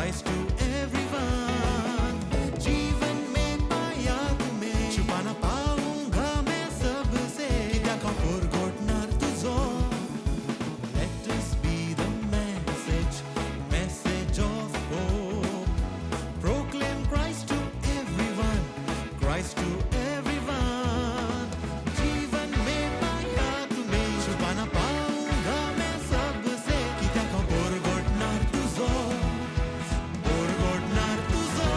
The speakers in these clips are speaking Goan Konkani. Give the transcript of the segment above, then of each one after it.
Christ to everyone. जीवन में पाया तुम्हें, छुपा ना पाऊंगा मैं सबसे, कित्याक हांव परगटणार तुजो. Let us be the message, message of hope. Proclaim Christ to everyone, Christ to everyone. जीवन में पाया तुम्हें, छुपा ना पाऊंगा मैं सबसे, कित्याक हांव परगटणार तुजो, परगटणार तुजो,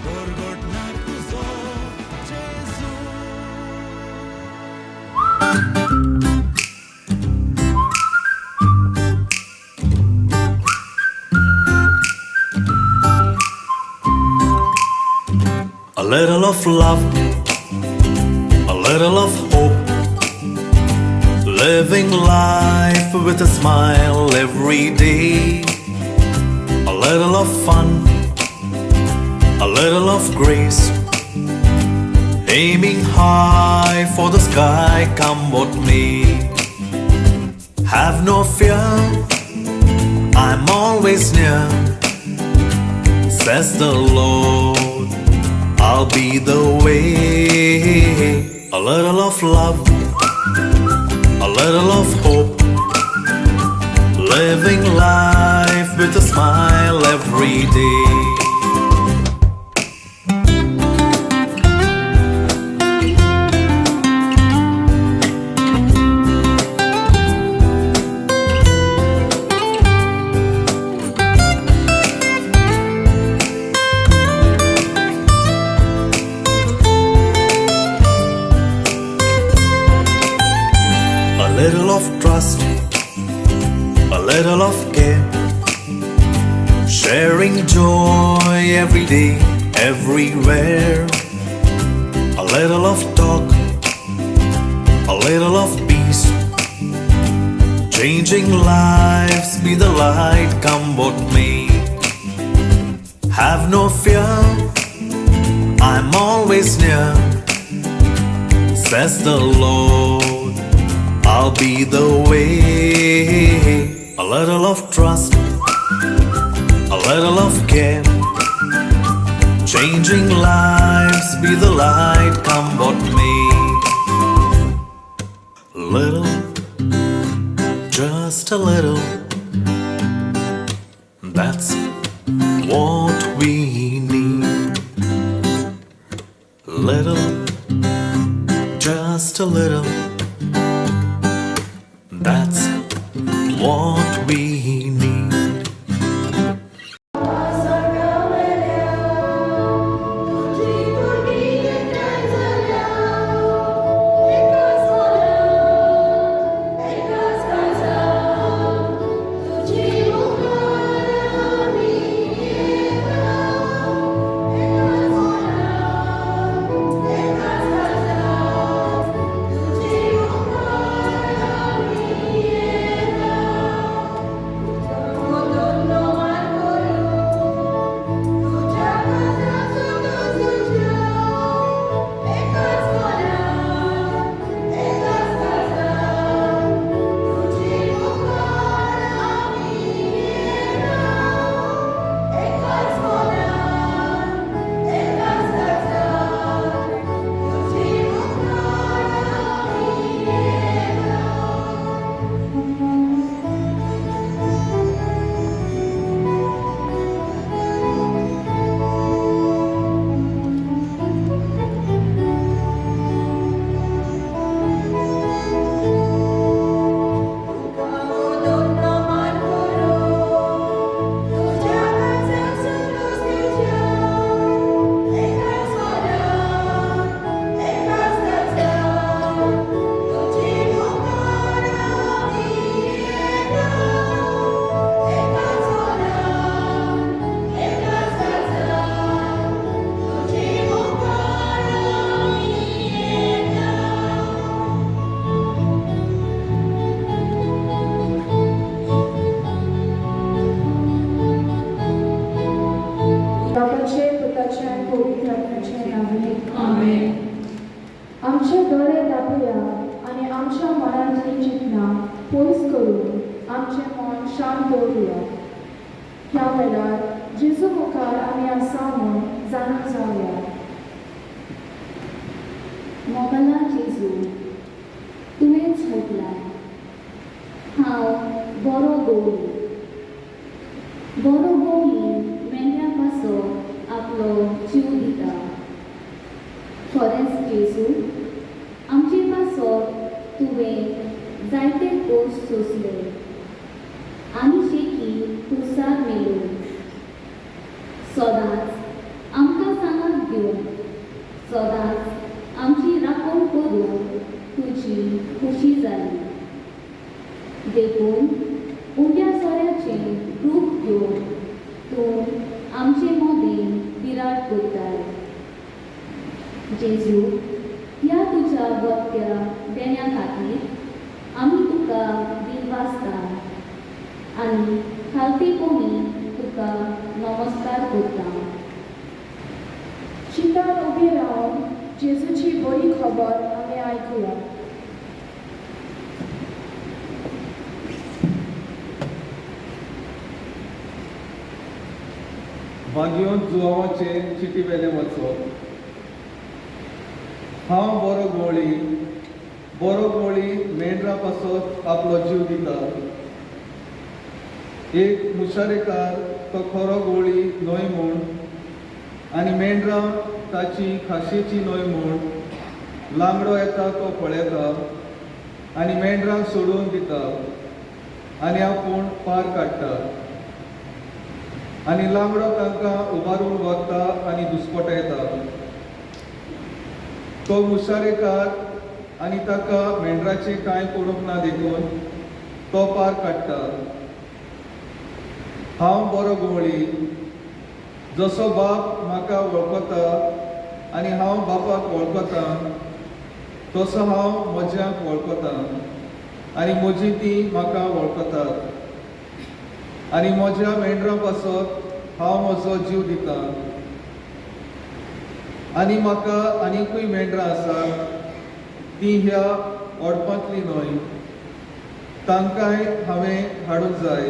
परगटणार तुजो जेजू. A little of love, a little of hope, living life with a smile every day. A little of fun, a little of grace, aiming high for the sky, come what may. Have no fear, I'm always near, says the Lord. I'll be the way. A little of love, a little of hope, living life with a smile every day. A little of trust, a little of care, sharing joy every day, everywhere. A little of talk, a little of peace, changing lives, be the light, come what may. Have no fear, I'm always near, says the Lord. I'll be the way. A little of trust, a little of care, changing lives, be the light, come what may. Little, just a little, that's what we need. Little, just a little, that's what we need. स्वर्गावयल्या तुजी भुरगीं एकठांय जाल्या, एकाच मनान, एकाच काळजान, तुजे मुखार आमी येता. एकाच मनान, एकाच काळजान, तुजे मुखार आमी येता. धन्यवाद करूं तुज्या काळजाचो तुज्या, एकाच मनान, एकाच काळजान, तुजे मुखार आमी येता. एकाच मनान, एकाच काळजान, तुजे मुखार आमी येता. तुका धन्यवाद करूं तुज्या काळजाचो तुज्या, एकाच मनान, एकाच काळजान, तुजे मुखार आमी येता. एकाच मनान, एकाच काळजान, तुजे मुखार आमी येता. बापाचे, पुताचे आनी पवित्र आत्म्याचे नांवान. आमेन. आमचे दोळे दापुया आनी आमच्या मनांतलीं चिंतनां पयस करून आमचें मन शांत दवरुया. ह्या वेळार जेजू मुखार आमी आसा म्हूण जाणा जावया. मोगला जेजू, तुवेंच म्हटलां, हांव बरो गवळी. बरो गवळी मेंढ्या पासत आपलो जीव दिता. खरेंच जेजू, आमचे पासत तुवें जायते कश्ट सोंसले आनी शेकी कुर्सार मेलो. सदांच आमकां सांगात घेवन, सदांच आमची राखण करून तुजी खुशी जाली. देखून उंड्या सोऱ्याचें रूप घेवन तूं आमचे मदें बिराड करताय. जेजू, ह्या तुज्या बऱ्या देण्या खातीर आमी तुका दिनवासता आनी खालतेपणी तुका नमस्कार करता. चिंतान उबी रावन जेजूची बरी खबर आमी आयकुया. भाग्योन जुवांवाचे चिटी वेलें वचप. हांव बरो गवळी, बरो गवळी मेंढरा पासत आपलो जीव दिता. एक मुशारेकार तो खरो गवळी न्हय म्हूण आनी मेंढरां ताची खाशेची न्हय म्हूण लांगडो येता तो पळयता आनी मेंढरांक सोडून दिता आनी आपूण पार काडटा आनी लांगडो तांकां उबारून व्हरता आनी दुस्पटायता. तो मुशारेकार आनी ताका मेंढराचें कांय पडूंक ना देखून तो पार काडटा. हांव बरो गवळी, जसो बाप म्हाका वळखता आनी हांव बापाक वळखता, तसो हांव म्हज्याक वळखता आनी म्हजी ती म्हाका वळखतात आनी म्हज्या मेंढरां पासत हांव म्हजो जीव दितां. आनी म्हाका आनीकूय मेंढरां आसात, ती ह्या ओडपांतली न्हय, तांकांय हांवें हाडूंक जाय.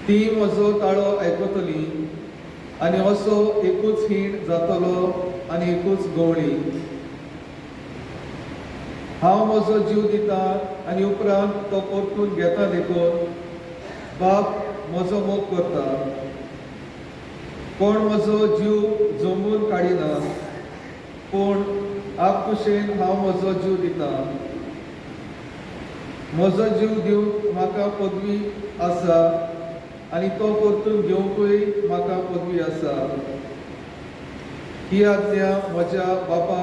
ती म्हजो ताळो आयकतली आनी असो एकूच हीण जातलो आनी एकूच गवळी. हांव म्हजो जीव दितां आनी उपरांत तो परतून घेता देखून बाप म्हजो मोग करता. कोण म्हजो जीव जमून काडिना, पूण आपकुशेन हांव म्हजो जीव दितां. म्हजो जीव दिवंक म्हाका पदवी आसा आनी तो परतून घेवंकूय म्हाका पदवी आसा. ही आज्ञा म्हज्या बापा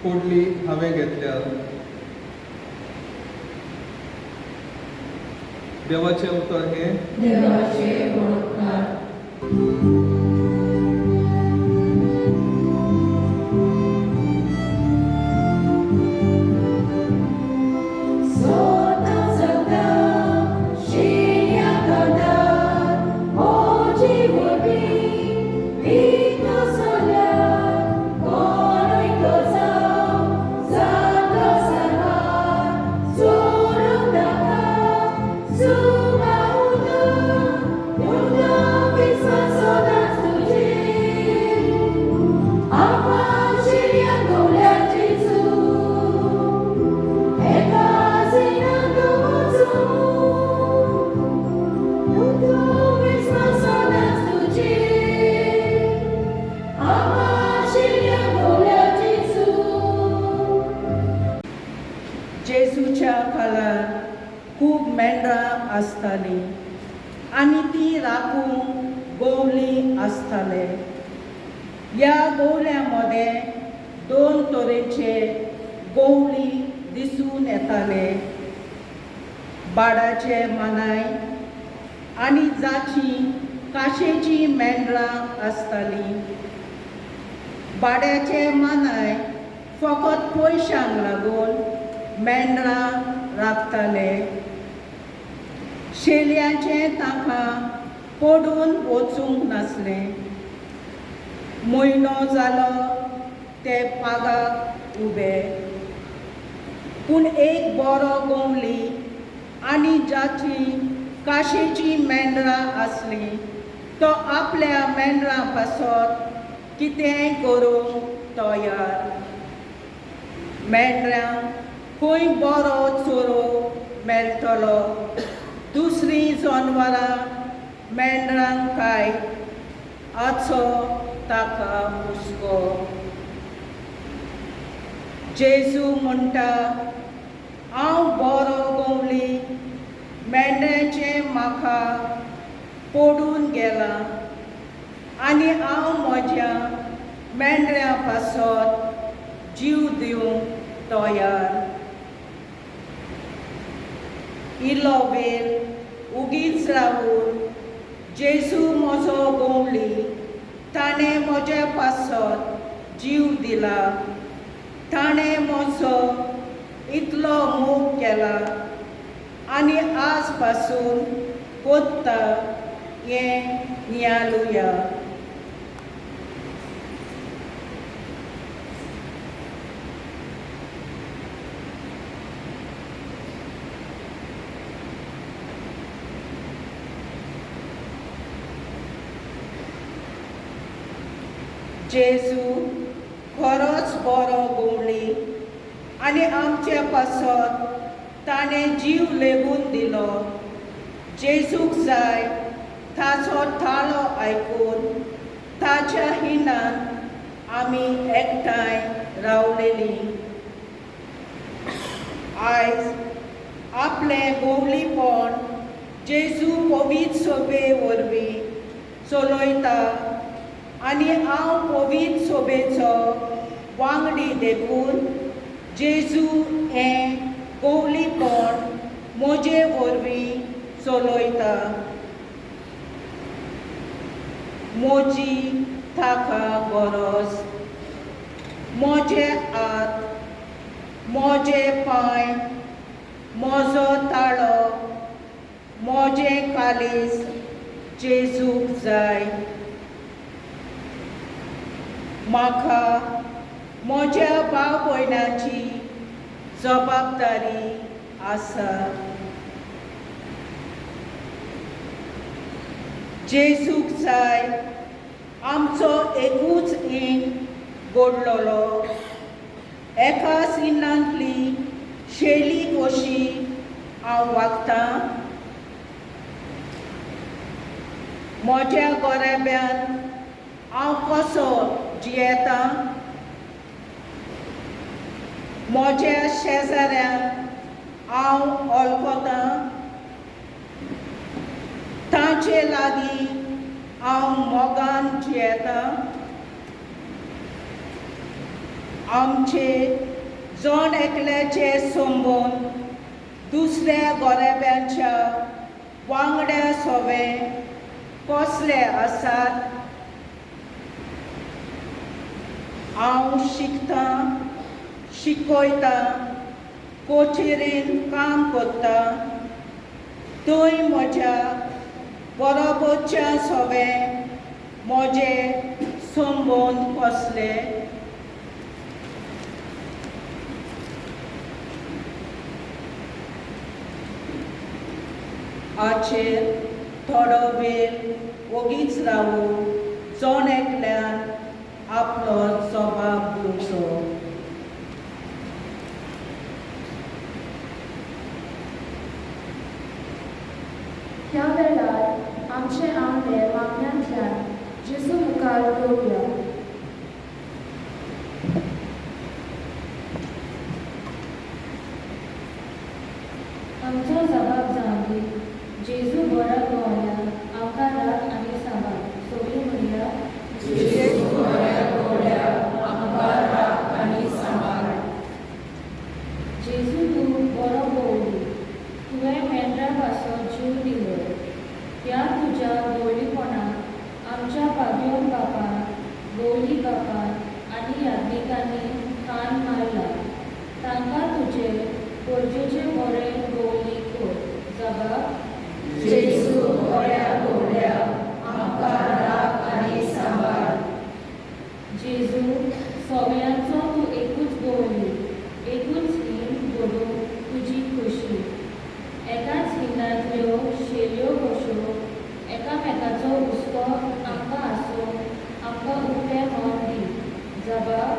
कडली हांवें घेतल्या. देवाचें उतर हें. देवाचें उपकार. जेजूच्या काळार खूब मेंढरां आसतालीं आनी ती राखूंक गोवली आसताले. ह्या गोवल्यां मदें दोन तरेचे गोवली दिसून येताले, बाडाचे मानाय आनी जाची काशेची मेंढरां आसतालीं. बाड्याचे मानाय फकत पयशांक लागून मेंढरां राखताले. शेलयांचें तांकां पडून वचूंक नासलें. म्हयनो जालो ते पागाक उबे, पूण एक बरो गवली आनी जाची काशेचीं मेंढरां आसलीं. तो आपल्या मेंढरां पासत कितेंय करूंक तयार. मेंढरांक खंय बरो चोरो मेळटलो? दुसरीं जनवरां मेंढरांक काय आचो ताका हुस्को. जेजू म्हणटा, हांव बरो गवली, मेंढ्याचें म्हाका पडून गेलां आनी हांव म्हज्या मेंढऱ्यां पासत जीव दिवंक तयार. इल्लो वेळ उगीच रावून जेजू म्हजो गवली, ताणें म्हज्या पासत जीव दिला, ताणें म्हजो इतलो मोग केला आनी आज पासून कोत्ता हें नियालुया. जेजू खरोच बरो गवळी आनी आमचे पासत ताणें जीव लेगून दिलो. जेजूक जाय ताचो ताळो आयकून ताच्या हिणान आमी एकठांय रावलेलीं. आयज आपलें गवळीपण जेजू पवित्र सोबे वरवीं चलयता आनी हांव पवित्र सोबेचो वांगडी देखून जेजू हें गवळीपण म्हजे वरवीं चलयता. म्हजी ताका गरज, म्हजे हात, म्हजे पांय, म्हजो ताळो, म्हजें कालीज जेजूक जाय. म्हाका म्हज्या भाव भयणाची जबाबदारी आसा. जेजूक जाय आमचो एकूच ईण गोडलोलो, एकाच इणांतली शैली कशी हांव वागतां. म्हज्या गोरेब्यान हांव कसो जियेतां? म्हज्या शेजाऱ्यांक हांव वळखतां? तांचे लागीं हांव मोगान जियेतां? आमचे जण एकल्याचे संबंद दुसऱ्या गोरेब्यांच्या वांगड्या सोवें कसले आसात? हांव शिकतां, शिकयतां, कोचेरेन काम करता, थंय म्हज्या बरोबरच्या सोवें म्हजे संबंद कसले? आचेर थोडो वेळ ओगीच रावून जण एकल्यान आपलो जबाब दिवचो. ह्या वेळार आमचे आंवडे मागण्यांतल्यान जेजू मुखार दवरुया. आमचो जबाब जावन दी जेजू बऱ्या गवळ्या आमकां राख आनी सांबाळ. सगळीं म्हणया, जेजू बऱ्या गवळ्या आमकां राख आनी सांबाळ. जेजू तूं बरो गवळी, तुवें मेंढरां पासत जीव दिलो. ह्या तुज्या गवळीपणाक आमच्या पाद्योन बापान, गवळी बापान आनी याज्ञिकांनी खान मारला. तांकां तुजे गरजेचे बरे गवळी कर. जबाब, जेजू बऱ्या गवळ्या आमकां राख आनी सांबाळ. जेजू सगळ्यांचो तूं एकूच गवळी, एकूच हीण घडूंक तुजी खोशी. एकाच हिणांतल्यो शेल्यो मनशाचो हुस्को आमकां आसून आमकां उकतें मन दी. जबाब.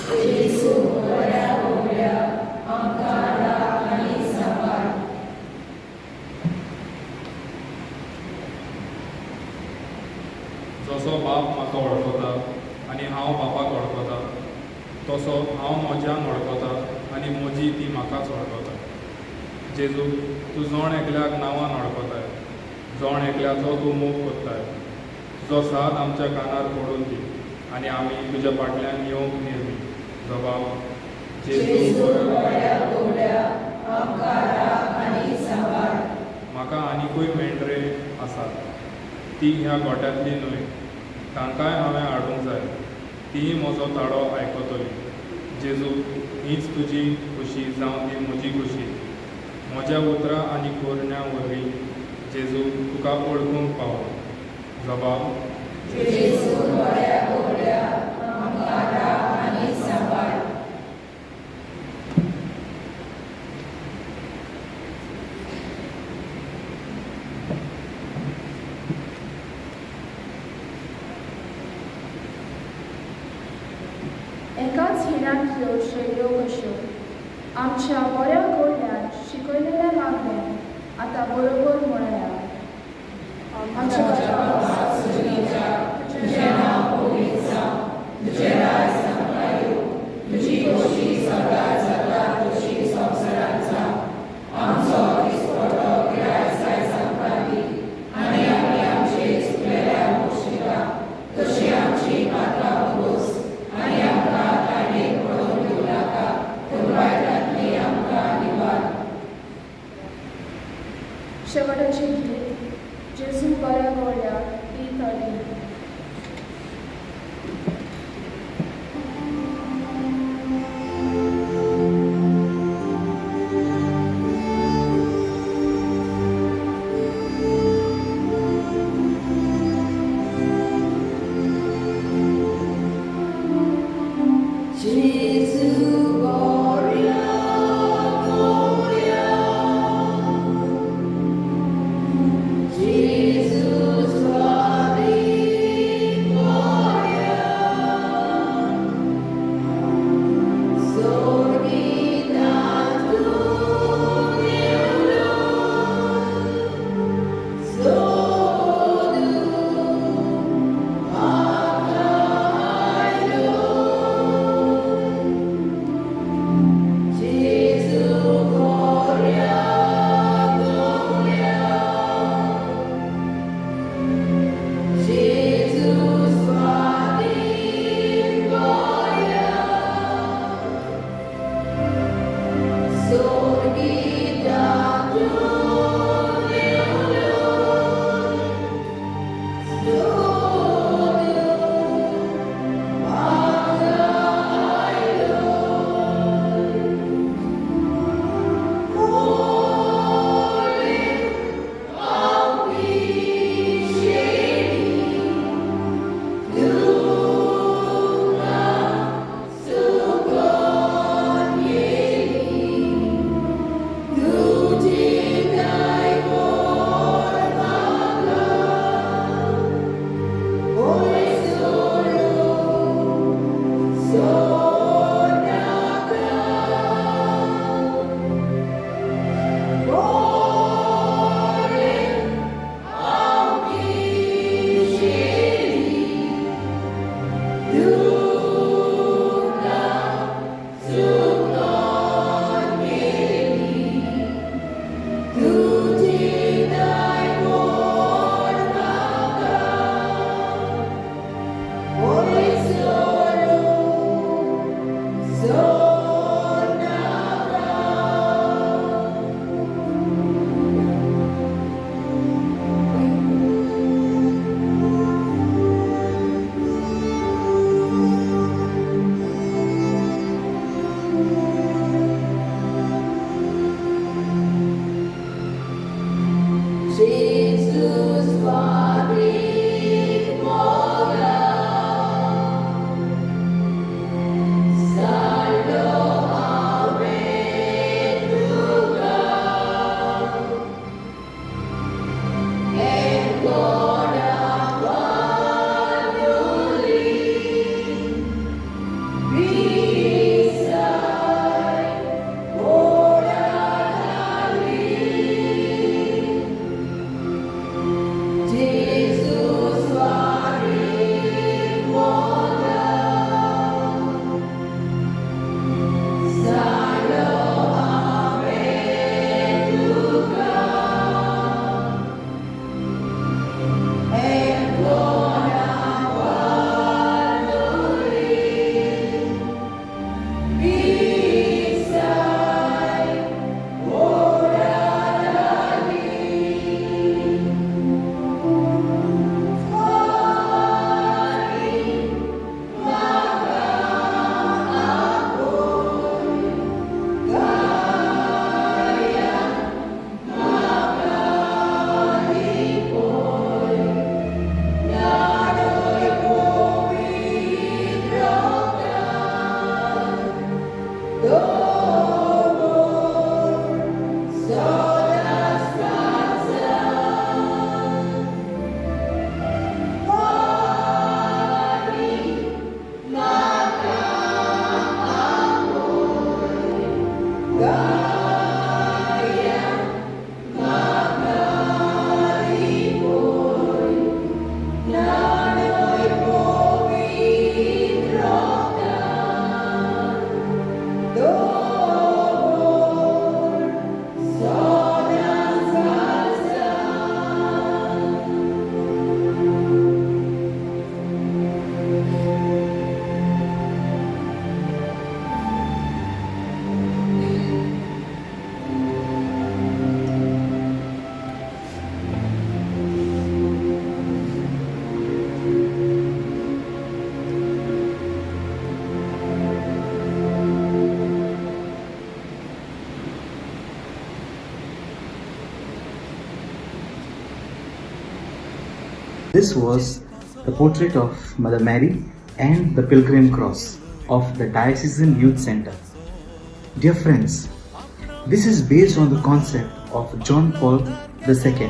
जेजू बऱ्या गवळ्या, आमकां राख आनी सांबाळ. जसो बाप म्हाका वळखता आनी हांव बापाक वळखता, तसो हांव म्हज्यांक वळखता आनी म्हजी ती म्हाकाच वळखता. जेजू, तूं जण एकल्याक नांवान वळखताय, जण एकल्याचो तूं मोग कोत्ताय. तुजो साद आमच्या कानार पडून दी आनी आमी तुज्या फाटल्यान येवंक निर्मी. जबाब. जेजू बऱ्या गवळ्या, आमकां राख आनी सांबाळ. म्हाका आनिकूय मेंढरे आसात, ती ह्या गोट्यांतली न्हय. तांकांय हांवें हाडूंक जाय. तींय म्हजो ताळो आयकतली. जेजू, हीच तुजी खुशी जावं दी म्हजी खुशी. म्हज्या उतरां आनी करण्यां वरवीं जेजू तुका वळखूंक पावो. जबाब. जेजू बऱ्या गवळ्या, आमकां राख आनी सांबाळ. एकाच हिणांतल्यो शेळयो कश्यो. आमच्या बऱ्या गवळ्यान शिकयलेलें मागणें आतां बरोबर म्हणया. आमच्या बापा स्वर्गीच्या, तुजें नांव पवित्र जावं, तुजें राज आमकां येवं, तुजी खोशी स्वर्गार जाता तशी संवसारांत जावं. आमचो दिसपटो गिरायस आयज आमकां दी आनी आमी आमचे चुकलेल्यांक भोगशिता तशी आमची पात्रां भोगोस आनी आमकां ताणेक पडोवन दिवं नाका, पूण वायटांतली आमकां निवार. शेवटाचें गीत, जेजू बऱ्या गवळ्या, B13. Gesù gloria, gloria, Gesù gloria, Sorgita tu sodu Gesù gloria, gloria, Gesù gloria, Sorgita tu This was the portrait of Mother Mary and the Pilgrim Cross of the Diocesan Youth Center. Dear friends, this is based on the concept of John Paul II,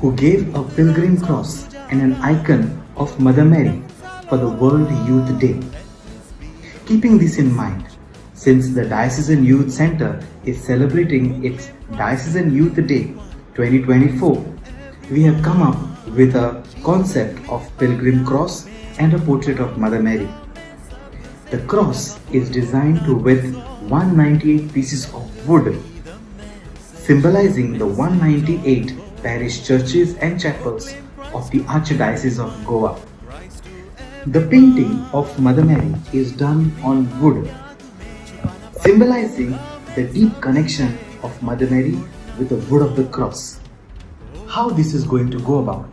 who gave a pilgrim cross and an icon of Mother Mary for the World Youth Day. Keeping this in mind, since the Diocesan Youth Center is celebrating its Diocesan Youth Day 2024, we have come up with a concept of Pilgrim Cross and a portrait of Mother Mary. The cross is designed to with 198 pieces of wood, symbolizing the 198 parish churches and chapels of the Archdiocese of Goa. The painting of Mother Mary is done on wood, symbolizing the deep connection of Mother Mary with the wood of the cross. How this is going to go about?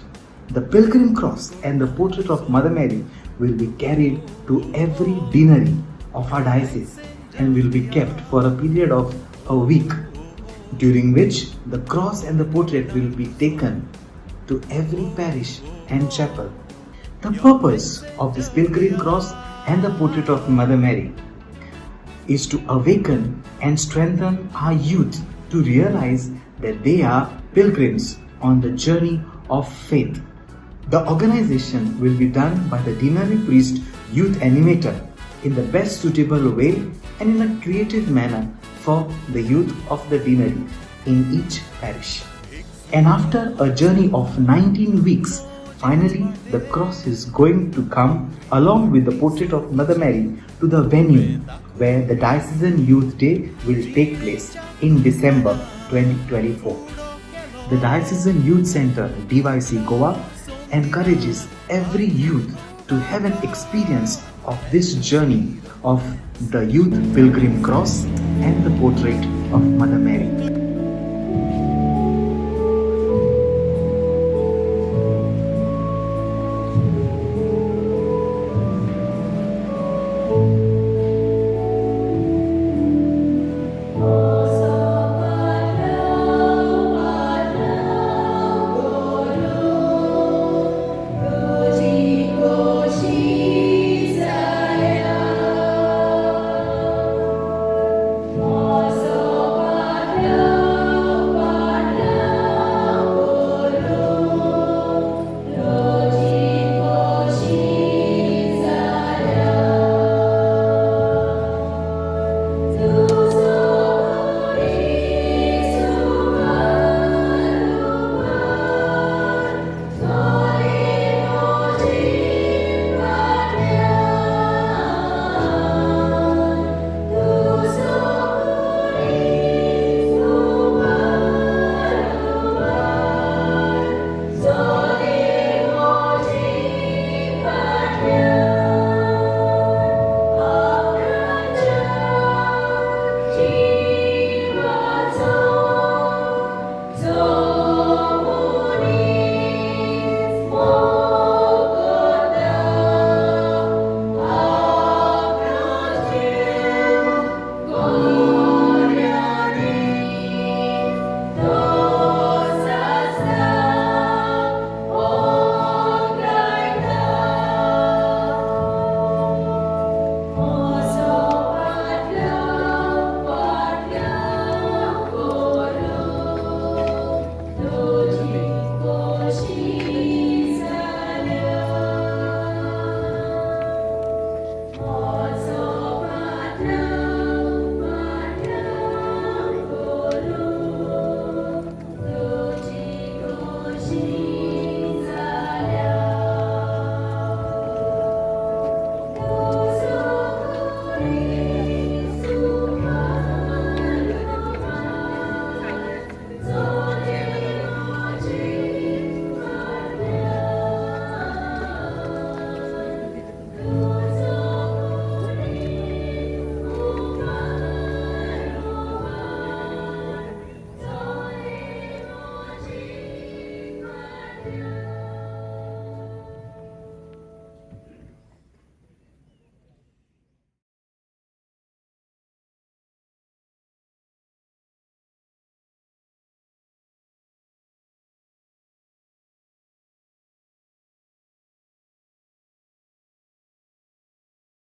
The Pilgrim Cross and the portrait of Mother Mary will be carried to every deanery of our diocese and will be kept for a period of a week, during which the cross and the portrait will be taken to every parish and chapel. The purpose of this Pilgrim Cross and the portrait of Mother Mary is to awaken and strengthen our youth to realize that they are pilgrims on the journey of faith. The organization will be done by the Deanery Priest Youth Animator in the best suitable way and in a creative manner for the youth of the deanery in each parish. And after a journey of 19 weeks, finally the cross is going to come along with the portrait of Mother Mary to the venue where the Diocesan Youth Day will take place in December 2024. The Diocesan Youth Center, DYC Goa, encourages every youth to have an experience of this journey of the Youth Pilgrim Cross and the portrait of Mother Mary.